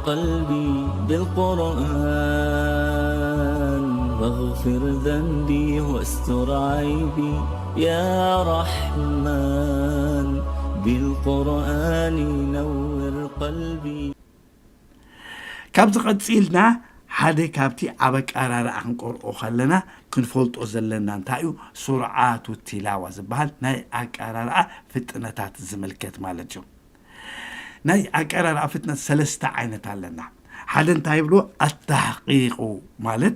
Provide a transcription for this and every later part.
قلبي بالقرآن، واغفر ذنبي واستر عيبي. يا رحمن، بالقرآن نور قلبي. ካብዚ ቀፂልና ሓደ ካብቲ ኣብ ኣቀራርኣ ክንቆርኦ ከለና ክንፈልጦ ዘለና እንታይ እዩ? ሱርዓቱ ቲላዋ ዝበሃል ናይ ኣቀራርኣ ፍጥነታት ዝምልከት ማለት እዩ። ናይ ኣቀራርኣ ፍጥነት ሰለስተ ዓይነት ኣለና። ሓደ እንታይ ይብሎ? ኣተሕቂቁ ማለት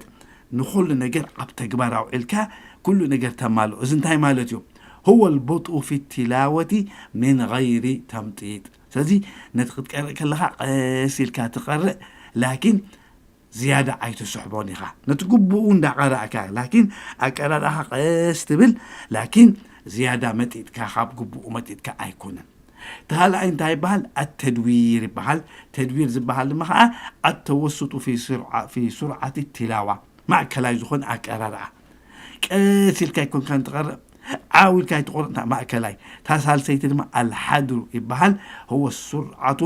ንኩሉ ነገር ኣብ ተግባር ኣውዒልካ ኩሉ ነገር ተማልኦ። እዚ እንታይ ማለት እዩ? هو البطء في التلاوة من غير تمطيط። ስለዚ ነቲ ክትቀርእ ከለኻ ቀስ ኢልካ ትቐርእ፣ ላኪን ዝያዳ ኣይትስሕቦን ኢኻ። ነቲ ግቡኡ እንዳቐራእካ፣ ላኪን ኣቀራርኣኻ ቀስ ትብል፣ ላኪን ዝያዳ መጢጥካ፣ ካብ ግቡኡ መጢጥካ ኣይኮነን። ተኻልኣይ እንታይ ይበሃል? ኣተድዊር ይበሃል። ተድዊር ዝበሃል ድማ ከዓ ኣተወሱጡ ፊ ሱርዓ- ፊ ሱርዓት ቲላዋ፣ ማእከላይ ዝኾነ ኣቀራርኣ። ቀስ ኢልካ ኣይኮንካን ትቐርእ፣ ዓው ኢልካ ኣይትቆርእ፣ ማእከላይ። እታ ሳልሰይቲ ድማ ኣልሓድሩ ይበሃል። هو السرعة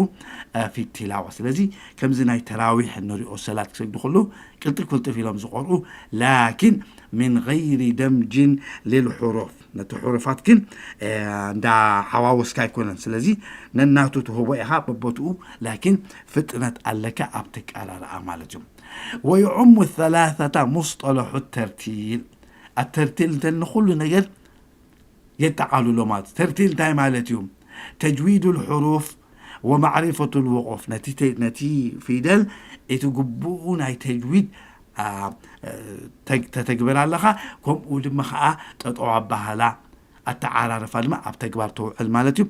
في التلاوة። ስለዚ ከምዚ ናይ ተራዊሕ እንሪኦ ሰላት ክሰግዱ ከለዉ ቅልጥፍ ቅልጥፍ ኢሎም ዝቆርኡ፣ ላኪን من غير دمج للحروف። ነቲ ሕሩፋት ግን እንዳ ሓዋወስካ ኣይኮነን። ስለዚ ነናቱ ትህቦ ኢኻ በቦትኡ፣ ላኪን ፍጥነት ኣለካ ኣብ ተቀራርኣ ማለት እዩ። ويعم الثلاثة مصطلح الترتيل። ኣተርቲል እንተ ንኩሉ ነገር የጠቓልሎ ማለት እዩ። ተርቲል እንታይ ማለት እዩ? تجويد الحروف ومعرفة الوقوف። ነቲ ተ- ነቲ ፊደል እቲ ግቡኡ ናይ ተጅዊድ ኣ፣ ተ- ተተግብር ኣለኻ፣ ከምኡ ድማ ከዓ ጠጠው ኣባሃላ ኣተዓራርፋ ድማ ኣብ ተግባር ተውዕል ማለት እዩ።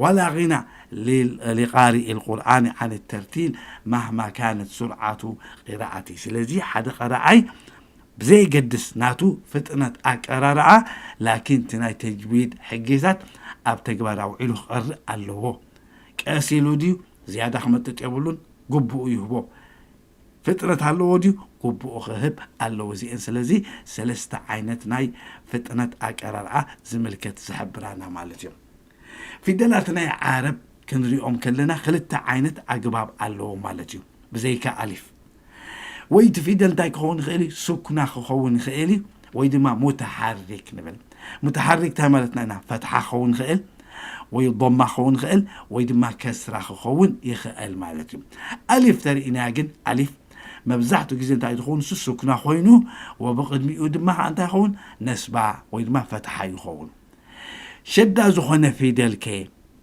ولا غنى ل- لقارئ القرآن عن الترتيل مهما كانت سرعة قراءته። ስለዚ ሓደ ቀራኣይ ብዘየገድስ ናቱ ፍጥነት ኣቀራርኣ፣ ላኪን እቲ ናይ ተጅዊድ ሕጊታት ኣብ ተግባር ኣውዒሉ ክቐርእ ኣለዎ። ቀስ ኢሉ ድዩ ዝያዳ ክመጥጥ የብሉን፣ ግቡኡ ይህቦ። ፍጥነት ኣለዎ ድዩ? ግቡኡ ክህብ ኣለዎ። እዚአን ስለዚ ሰለስተ ዓይነት ናይ ፍጥነት ኣቀራርኣ ዝምልከት ዝሕብራና ማለት እዩ። ፊደላት ናይ ዓረብ ክንሪኦም ከለና ክልተ ዓይነት ኣግባብ ኣለዎ ማለት እዩ። ብዘይካ ኣሊፍ ወይ እቲ ፊደል እንታይ ክኸውን ይኽእል እዩ? ሱኩና ክኸውን ይኽእል እዩ፣ ወይ ድማ ሙተሓሪክ ንብል። ሙተሓሪክ እንታይ ማለትና ኢና? ፈትሓ ክኸውን ይኽእል ወይ ዶማ ክኸውን ይኽእል ወይ ድማ ከስራ ክኸውን ይኽእል ማለት እዩ። ኣሊፍ ተርእና ግን ኣሊፍ መብዛሕትኡ ግዜ እንታይ ትኸውን? እሱ ሱኩና ኮይኑ ወብቕድሚኡ ድማ ከዓ እንታይ ይኸውን? ነስባ ወይ ድማ ፈትሓ ይኸውን። ሸዳ ዝኾነ ፊደል ከ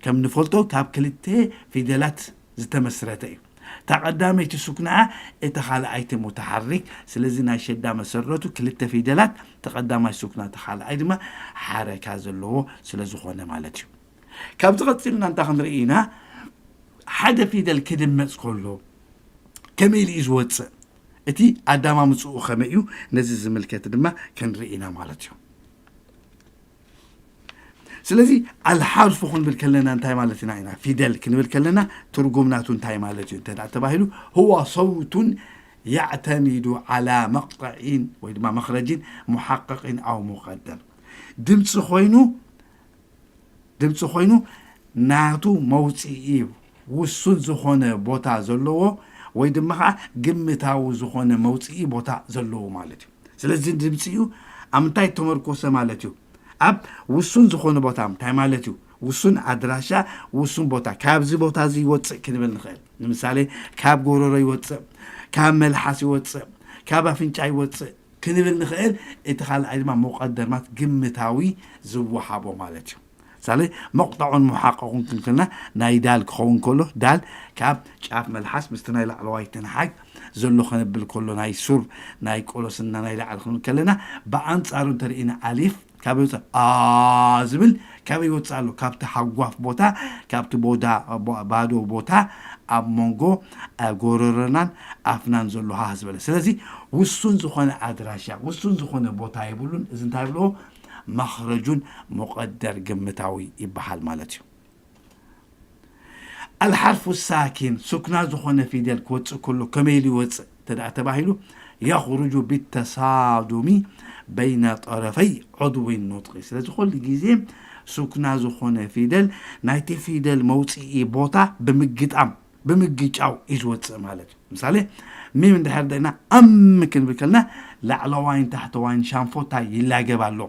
ከም ንፈልጦ ካብ ክልተ ፊደላት ዝተመስረተ እዩ። እታ ቀዳመይቲ ሱኩናኣ፣ እታ ካልኣይቲ ሙተሓሪክ። ስለዚ ናይ ሸዳ መሰረቱ ክልተ ፊደላት፣ ተቐዳማይ ሱኩና፣ እታ ካልኣይ ድማ ሓረካ ዘለዎ ስለ ዝኾነ ማለት እዩ። ካብዚ ቀፂልና እንታይ ክንርኢ ኢና? ሓደ ፊደል ክድመፅ ከሎ ከመይ ኢሉ እዩ ዝወፅእ? እቲ ኣዳማምፅኡ ከመይ እዩ? ነዚ ዝምልከት ድማ ክንርኢ ኢና ማለት እዩ። ስለዚ ኣልሓርፉ ክንብል ከለና እንታይ ማለት ኢና ኢና? ፊደል ክንብል ከለና ትርጉም ናቱ እንታይ ማለት እዩ እንተ ደኣ ተባሂሉ፣ هو صوت يعتمد على مقطع ወይ ድማ مخرج محقق أو مقدر። ድምፂ ኮይኑ ድምፂ ኮይኑ ናቱ መውፅኢ ውሱን ዝኾነ ቦታ ዘለዎ ወይ ድማ ከዓ ግምታዊ ዝኾነ መውፅኢ ቦታ ዘለዎ ማለት እዩ። ስለዚ ድምፂ እዩ ኣብ ምንታይ ተመርኮሰ ማለት እዩ? ኣብ ውሱን ዝኾነ ቦታ። እንታይ ማለት እዩ? ውሱን ኣድራሻ፣ ውሱን ቦታ። ካብዚ ቦታ እዚ ይወፅእ ክንብል ንኽእል። ንምሳሌ ካብ ጎረሮ ይወፅእ፣ ካብ መልሓስ ይወፅእ፣ ካብ ኣፍንጫ ይወፅእ ክንብል ንኽእል። እቲ ካልኣይ ድማ ሙቐደር ማለት ግምታዊ ዝወሃቦ ማለት እዩ። ምሳሌ መቕጣዑን ሙሓቀቁን ክንክልና ናይ ዳል ክኸውን ከሎ ዳል ካብ ጫፍ መልሓስ ምስቲ ናይ ላዕለዋይ ትንሓግ ዘሎ ከነብል ከሎ ናይ ሱር ናይ ቆሎስና ናይ ላዕሊ ክንብል ከለና ብኣንፃሩ እንተርኢና ኣሊፍ ካበይ ይወፅእ? ኣ ዝብል ካበይ ይወፅእ ኣሎ? ካብቲ ሓጓፍ ቦታ፣ ካብቲ ቦዳ ባዶ ቦታ ኣብ መንጎ ጎረሮናን ኣፍናን ዘሎ ሃህ ዝበለ። ስለዚ ውሱን ዝኾነ ኣድራሻ ውሱን ዝኾነ ቦታ የብሉን። እዚ እንታይ ብልዎ? መኽረጁን ሙቐደር ግምታዊ ይበሃል ማለት እዩ። ኣልሓርፉ ሳኪን ሱክና ዝኾነ ፊደል ክወፅእ ከሎ ከመይ ኢሉ ይወፅእ እንተ ደኣ ተባሂሉ የኽሩጁ ቢተሳዱሚ በይነ ጠረፈይ ዑድዊ ኑጥቂ። ስለዚ ኩሉ ግዜ ሱክና ዝኾነ ፊደል ናይቲ ፊደል መውፅኢ ቦታ ብምግጣም ብምግጫው እዩ ዝወፅእ ማለት እዩ። ምሳሌ ሚም እንድሕር ደና ኣም ክንብል ከልና ላዕለዋይን ታሕተዋይን ሻንፎ እንታይ ይላገብ ኣሎ?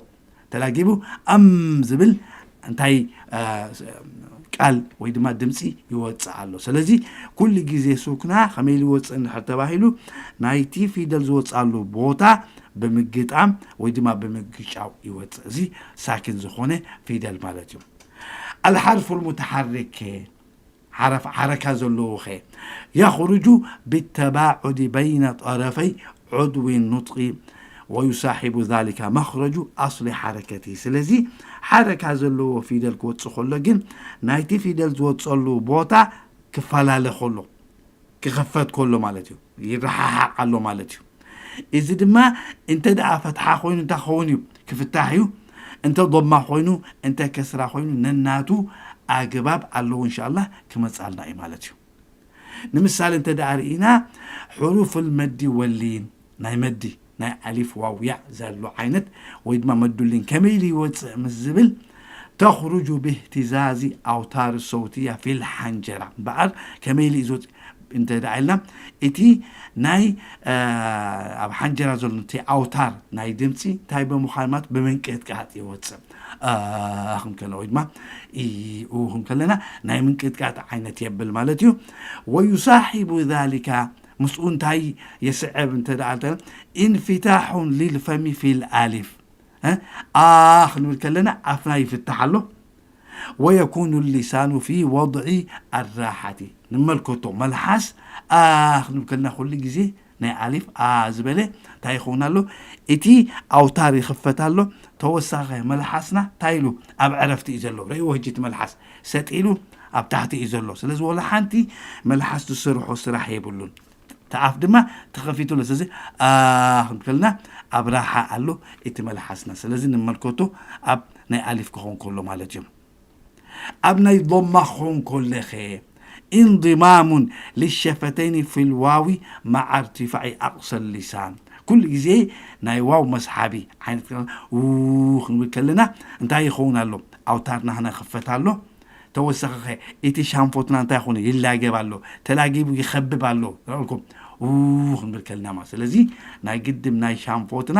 ተላጊቡ ኣም ዝብል እንታይ ቃል ወይ ድማ ድምፂ ይወፅእ ኣሎ። ስለዚ ኩሉ ግዜ ሱክና ከመይ ኢሉ ይወፅእ እንድሕር ተባሂሉ ናይቲ ፊደል ዝወፅኣሉ ቦታ ብምግጣም ወይ ድማ ብምግጫው ይወፅእ። እዚ ሳኪን ዝኾነ ፊደል ማለት እዩ። ኣልሓርፉ ልሙተሓሪክ ሓረፍ ሓረካ ዘለዎ ኸ የኽሩጁ ብተባዑዲ በይነ ጠረፈይ ዑድዊ ኑጥቂ ወዩሳሒቡ ዛሊካ መኽረጁ ኣስሊ ሓረከቲ። ስለዚ ሓረካ ዘለዎ ፊደል ክወፅእ ከሎ ግን ናይቲ ፊደል ዝወፀሉ ቦታ ክፈላለ ከሎ ክኽፈት ከሎ ማለት እዩ፣ ይረሓሓቕ ኣሎ ማለት እዩ። እዚ ድማ እንተ ደኣ ፈትሓ ኮይኑ እንታይ ክኸውን እዩ? ክፍታሕ እዩ። እንተ ዶማ ኮይኑ፣ እንተ ከስራ ኮይኑ ነናቱ ኣግባብ ኣለዎ እንሻላ ክመጻልና እዩ ማለት እዩ። ንምሳሌ እንተ ደኣ ርኢና ሕሩፍ ልመዲ ወሊን ናይ መዲ ናይ ኣሊፍ ዋው ያእ ዘሎ ዓይነት ወይ ድማ መዱሊን ከመይ ኢሉ ይወፅእ ምስ ዝብል ተኽሩጁ ብህትዛዚ ኣውታር ሰውትያ ፊል ሓንጀራ እምበኣር ከመይ ኢሉ እዩ ዝወፅእ እንተ ደኣ ኢልና እቲ ናይ ኣብ ሓንጀራ ዘሎ እቲ ኣውታር ናይ ድምፂ እንታይ ብምዃን ማለት ብምንቅጥቃጥ ይወፅእ። ኣህ ክንከለ ወይ ድማ ኢኡ ክንከለና ናይ ምንቅጥቃጥ ዓይነት የብል ማለት እዩ። ወዩሳሒቡ ዛሊካ ምስኡ እንታይ የስዕብ እንተ ደኣ ኢንፊታሑን ሊልፈሚ ፊል ኣሊፍ ኣ ክንብል ከለና ኣፍና ይፍታሕ ኣሎ። ወየኩኑ ሊሳኑ ፊ ወድዒ ኣራሓቲ ንመልከቶ መልሓስ ኣ ክንብል ከለና ኩሉ ግዜ ናይ ኣሊፍ ኣ ዝበለ እንታይ ይኸውን ኣሎ? እቲ ኣውታር ይኽፈት ኣሎ። ተወሳኸ መልሓስና እንታይ ኢሉ ኣብ ዕረፍቲ እዩ ዘሎ። ረእይዎ ህጂ እቲ መልሓስ ሰጥ ኢሉ ኣብ ታሕቲ እዩ ዘሎ። ስለዚ ወላ ሓንቲ መልሓስ ዝስርሖ ስራሕ የብሉን። እቲ ኣፍ ድማ ተኸፊቱ ኣሎ። ስለዚ ኣ ክንከልና ኣብ ራሓ ኣሎ እቲ መልሓስና። ስለዚ ንመልከቶ ኣብ ናይ ኣሊፍ ክኸውን ከሎ ማለት እዩ። ኣብ ናይ ዶማ ክኸውን ከለኸ ኢንضማሙን ልሸፈተይኒ ፊልዋዊ መዓ እርቲፋዒ ኣቕሰል ሊሳን ኩሉ ግዜ ናይ ዋው መስሓቢ ዓይነት ው ክንብል ከለና እንታይ ይኸውን ኣሎ? ኣውታርና ክነኽፈት ኣሎ። ተወሳኺ እቲ ሻንፎትና እንታይ ይኾነ ይላገብ ኣሎ፣ ተላጊቡ ይኸብብ ኣሎ። ኩም ው ክንብል ከልና ማለት ስለዚ ናይ ግድም ናይ ሻንፎትና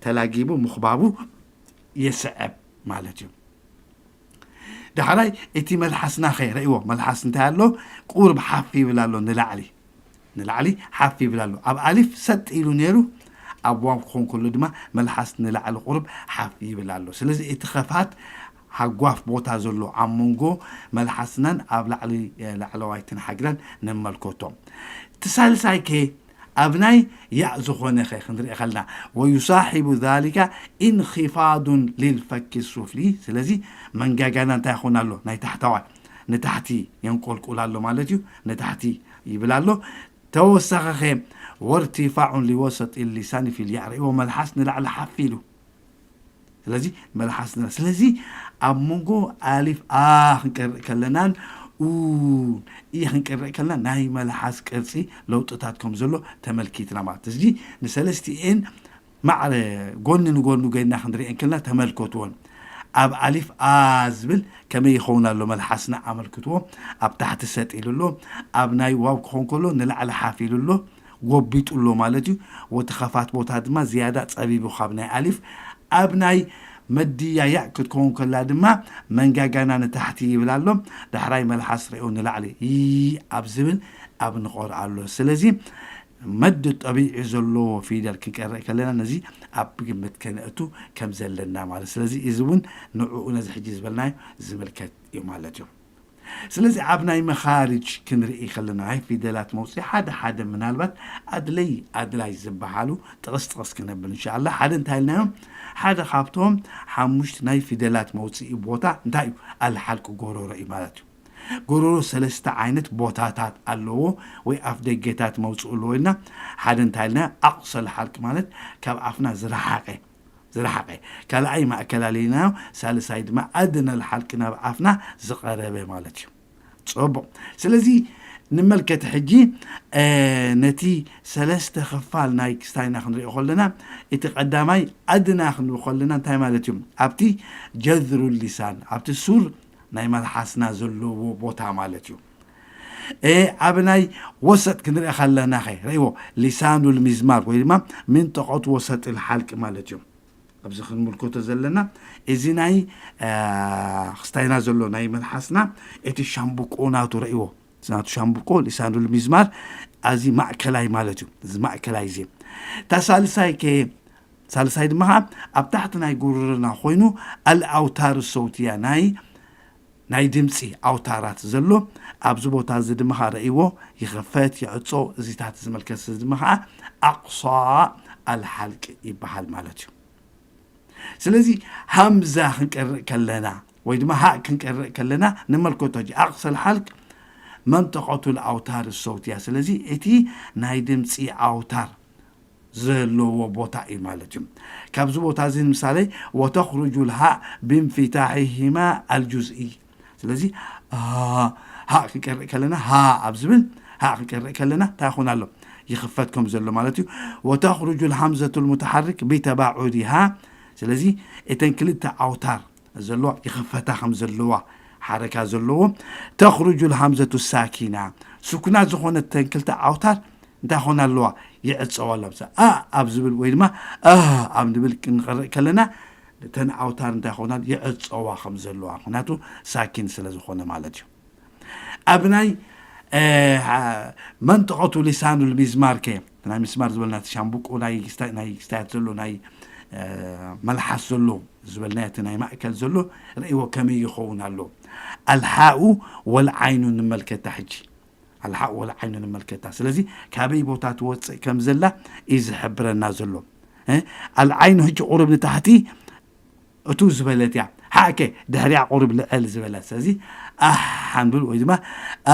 ተላጊቡ ምኽባቡ የስዕብ ማለት እዩ። ዳሕራይ እቲ መልሓስና ኸ ረእይዎ መልሓስ እንታይ ኣሎ? ቁርብ ሓፍ ይብል ኣሎ ንላዕሊ ንላዕሊ ሓፍ ይብል ኣሎ። ኣብ ኣሊፍ ሰጥ ኢሉ ነይሩ ኣብ ዋው ክኾን ከሎ ድማ መልሓስ ንላዕሊ ቁርብ ሓፍ ይብል ኣሎ። ስለዚ እቲ ኸፋት ሃጓፍ ቦታ ዘሎ ኣብ መንጎ መልሓስናን ኣብ ላዕሊ ላዕለዋይትን ሓግዳን ንመልከቶ። እቲ ሳልሳይ ከ ኣብ ናይ ያእ ዝኾነ ኸ ክንርኢ ከልና ወዩሳሒቡ ዛሊካ ኢንኺፋዱን ሊልፈኪ ሱፍሊ። ስለዚ መንጋጋና እንታይ ይኾን ኣሎ? ናይ ታሕታዋይ ንታሕቲ የንቆልቁል ኣሎ ማለት እዩ። ንታሕቲ ይብል ኣሎ። ተወሳኺ ኸ ወርቲፋዑን ሊወሰጢ ሊሳኒ ፊል ያእ ረእይዎ መልሓስ ንላዕሊ ሓፍ ኢሉ ስለዚ መልሓስ ንላ ስለዚ ኣብ መንጎ ኣሊፍ ኣ ክንቀርእ ከለናን ኡ ኢ ክንቀርእ ከለና ናይ መልሓስ ቅርፂ ለውጥታት ከም ዘሎ ተመልኪትና ማለት እዚ ንሰለስቲኤን ማዕረ ጎኒ ንጎኒ ገይና ክንሪኤን ከለና ተመልከትዎን ኣብ ኣሊፍ ኣ ዝብል ከመይ ይኸውን ኣሎ መልሓስና ኣመልክትዎ ኣብ ታሕቲ ሰጥ ኢሉ ኣሎ ኣብ ናይ ዋው ክኸውን ከሎ ንላዕሊ ሓፍ ኢሉ ኣሎ ጎቢጡ ኣሎ ማለት እዩ። ወቲ ኸፋት ቦታ ድማ ዝያዳ ጸቢቡ ካብ ናይ ኣሊፍ ኣብ ናይ መድያ ያእ ክትከውን ከላ ድማ መንጋጋና ንታሕቲ ይብል ኣሎ። ዳሕራይ መልሓስ ርእዮ ንላዕሊ ይ ኣብ ዝብል ኣብ ንቆር ኣሎ። ስለዚ መድ ጠቢዒ ዘለዎ ፊደል ክንቀርእ ከለና ነዚ ኣብ ግምት ከነእቱ ከም ዘለና ማለት ስለዚ እዚ እውን ንዕኡ ነዚ ሕጂ ዝበልናዮ ዝምልከት እዩ ማለት እዩ። ስለዚ ኣብ ናይ መኻርጅ ክንርኢ ከለና ናይ ፊደላት መውፅኢ ሓደ ሓደ ምናልባት ኣድለይ ኣድላይ ዝበሃሉ ጥቕስ ጥቕስ ክነብል እንሻላ ሓደ እንታይ ኢልናዮም ሓደ ካብቶም ሓሙሽቲ ናይ ፊደላት መውፅኢ ቦታ እንታይ እዩ ኣልሓልቂ ጎሮሮ እዩ ማለት እዩ ጎሮሮ ሰለስተ ዓይነት ቦታታት ኣለዎ ወይ ኣፍ ደገታት መውፅኡ ኣለዎ ኢልና ሓደ እንታይ ኢልና ኣቕሰል ሓልቂ ማለት ካብ ኣፍና ዝረሓቀ ዝረሓቐ ካልኣይ ማእከላሊ ኢልናዮ ሳልሳይ ድማ ኣድነል ሓልቂ ናብ ኣፍና ዝቐረበ ማለት እዩ ፅቡቕ ስለዚ ንመልከት ሕጂ ነቲ ሰለስተ ክፋል ናይ ክስታይና ክንሪኦ ከለና እቲ ቀዳማይ ኣድና ክንብል ከለና እንታይ ማለት እዩ ኣብቲ ጀዝሩ ሊሳን ኣብቲ ሱር ናይ መልሓስና ዘለዎ ቦታ ማለት እዩ ኣብ ናይ ወሰጥ ክንሪኢ ከለና ኸ ረእዎ ሊሳኑል ሚዝማር ወይ ድማ ምንጠቐቱ ወሰጥ ልሓልቂ ማለት እዩ። ኣብዚ ክንምልከቶ ዘለና እዚ ናይ ክስታይና ዘሎ ናይ መልሓስና እቲ ሻምብቆ ናቱ ረእዎ ናቱ ሻምብቆ ሊሳኑል ሚዝማር ኣዚ ማእከላይ ማለት እዩ። እዚ ማእከላይ እዚ እታ ሳልሳይ ከ ሳልሳይ ድማ ከዓ ኣብ ታሕቲ ናይ ጉርርና ኮይኑ ኣልኣውታር ሰውትያ ናይ ናይ ድምፂ ኣውታራት ዘሎ ኣብዚ ቦታ እዚ ድማ ከዓ ረእይዎ ይኸፈት ይዕፆ እዚታት ዝመልከት እዚ ድማ ከዓ ኣቕሷ ኣልሓልቂ ይበሃል ማለት እዩ። ስለዚ ሃምዛ ክንቀርእ ከለና ወይ ድማ ሃእ ክንቀርእ ከለና ንመልከቶ ጂ ኣቕሰል ሓልቅ መንጠቐቱ ኣውታር ሰውትያ። ስለዚ እቲ ናይ ድምፂ ኣውታር ዘለዎ ቦታ እዩ ማለት እዩ። ካብዚ ቦታ እዚ ንምሳሌ ወተኽሩጁ ልሃእ ብምፊታሒሂማ ኣልጁዝኢ። ስለዚ ሃእ ክንቀርእ ከለና ሃ ኣብ ዝብል ሃእ ክንቀርእ ከለና እንታይ ይኹን ኣሎ ይኽፈት ከም ዘሎ ማለት እዩ። ወተኽሩጁ ልሃምዘቱ ልሙተሓርክ ቢተባዑዲሃ። ስለዚ እተን ክልተ ኣውታር ዘለዎ ይኽፈታ ከም ዘለዋ ሓረካ ዘለዎ ተኽሩጁ ልሃምዘቱ ሳኪና ስኩና ዝኾነት ተን ክልተ ኣውታር እንታይ ኾና ኣለዋ ይዕፀዋ ኣለዋ። ኣ ኣብ ዝብል ወይ ድማ ኣብ ንብል ክንቐርእ ከለና እተን ኣውታር እንታይ ኾና ይዕፀዋ ከም ዘለዋ ምክንያቱ ሳኪን ስለ ዝኾነ ማለት እዩ። ኣብ ናይ መንጠቐቱ ሊሳኑ ልሚዝማር ከ ናይ ምስማር ዝበልና እቲ ሻምቡቁ ናይ ክስታያት ዘሎ ናይ መልሓስ ዘሎ ዝበልና እቲ ናይ ማእከል ዘሎ ርእይዎ ከመይ ይኸውን ኣሎ። ኣልሓኡ ወልዓይኑ ንመልከታ ሕጂ ኣልሓኡ ወልዓይኑ ንመልከታ። ስለዚ ካበይ ቦታ ትወፅእ ከም ዘላ እዩ ዝሕብረና ዘሎ። ኣልዓይኑ ሕጂ ቁሩብ ንታሕቲ እቱ ዝበለት እያ። ሓእከ ድሕሪያ ቁሩብ ልዕል ዝበለት። ስለዚ ኣሕ ኣንብል ወይ ድማ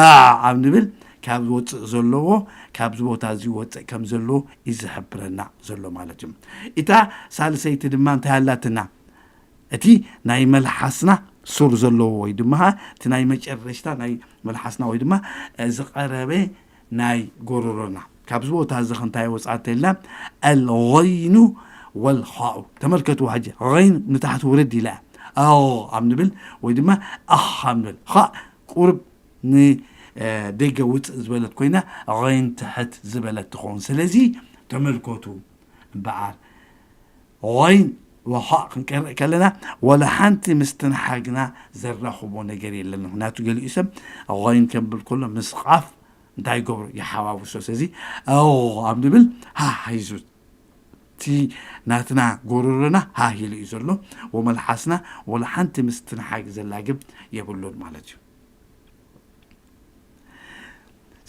ኣ ኣብ ንብል ካብ ዝወፅእ ዘለዎ ካብዚ ቦታ እዚ ይወፅእ ከም ዘለዎ እዩ ዝሕብረና ዘሎ ማለት እዩ። እታ ሳልሰይቲ ድማ እንታይ ኣላትና? እቲ ናይ መልሓስና ሱር ዘለዎ ወይ ድማ እቲ ናይ መጨረሽታ ናይ መልሓስና ወይ ድማ ዝቐረበ ናይ ጎረሮና ካብዚ ቦታ እዚ ክንታይ ወፃእ ተልና ኣልغይኑ ወልኻኡ። ተመልከትዎ ሕጂ غይን ንታሕቲ ውርድ ኢላ ኣዎ ኣብ ንብል ወይ ድማ ኣኽ ኣብ ንብል ኻእ ቁርብ ንደገ ውፅእ ዝበለት ኮይና غይን ትሕት ዝበለት ትኸውን። ስለዚ ተመልከቱ እምበኣር غይን ወኻእ ክንቀርእ ከለና ወላ ሓንቲ ምስትንሓግና ዘራኽቦ ነገር የለን። ምክንያቱ ገሊኡ ሰብ غይን ከብል ከሎ ምስ ቃፍ እንታይ ይገብሮ ይሓዋውሶ። ስለዚ ኣዎ ኣብ ንብል ሃ ሃይዙ እቲ ናትና ጎረሮና ሃ ኢሉ እዩ ዘሎ ወመልሓስና ወላ ሓንቲ ምስትንሓግ ዘላግብ የብሉን ማለት እዩ።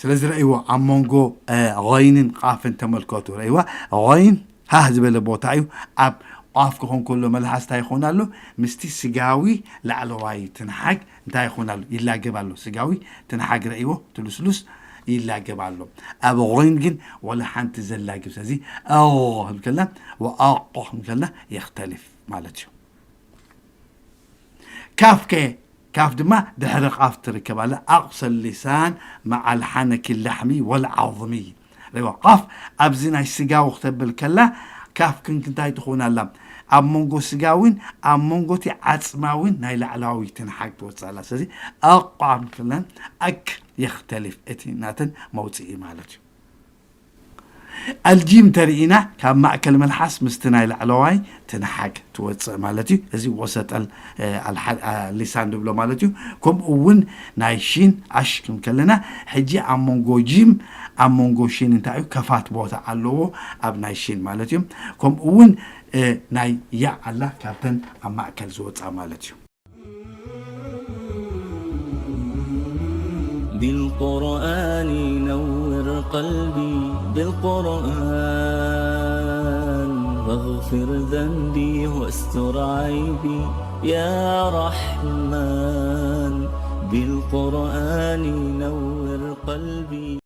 ስለዚ ረእይዎ ኣብ መንጎ غይንን ቃፍን ተመልከቱ። ረእይዋ غይን ሃህ ዝበለ ቦታ እዩ። ኣብ ቋፍ ክኾን ከሎ መልሓስ እንታይ ይኾን ኣሎ? ምስቲ ስጋዊ ላዕለዋይ ትንሓግ እንታይ ይኾን ኣሎ? ይላገብ ኣሎ። ስጋዊ ትንሓግ ረእይዎ ትልስሉስ ይላገብ ኣሎ። ኣብ غይን ግን ወላ ሓንቲ ዘላግብ። ስለዚ ኣዎ ክንከልና ወኣቆ ክንከልና የኽተልፍ ማለት እዩ። ካፍ ከ ካፍ ድማ ድሕሪ ቃፍ ትርከብ ኣላ። ኣቕሰል ሊሳን መዓል ሓነኪ ላሕሚ ወልዓظሚ። ሪዋ ቃፍ ኣብዚ ናይ ስጋዊ ክተብል ከላ ካፍ ክንክንታይ ትኸውን ኣላ? ኣብ መንጎ ስጋዊን ኣብ መንጎቲ ዓፅማዊን ናይ ላዕላዊ ትንሓግ ትወፅእ ኣላ። ስለዚ ኣቋም ክለን ኣክ የኽተሊፍ እቲ ናተን መውፅኢ ማለት እዩ። ኣልጂም ተርኢና ካብ ማእከል መልሓስ ምስቲ ናይ ላዕለዋይ ትንሓግ ትወፅእ ማለት እዩ። እዚ ወሰጠል ሊሳን ንብሎ ማለት እዩ። ከምኡ እውን ናይ ሺን ኣሽ ክንከለና ሕጂ ኣብ መንጎ ጂም ኣብ መንጎ ሺን እንታይ እዩ ከፋት ቦታ ኣለዎ ኣብ ናይ ሺን ማለት እዩ። ከምኡ እውን ናይ ያ ኣላ ካብተን ኣብ ማእከል ዝወፃ ማለት እዩ። بالقرآن نور قلبي بالقرآن واغفر ذنبي واستر عيبي يا رحمن بالقرآن نور قلبي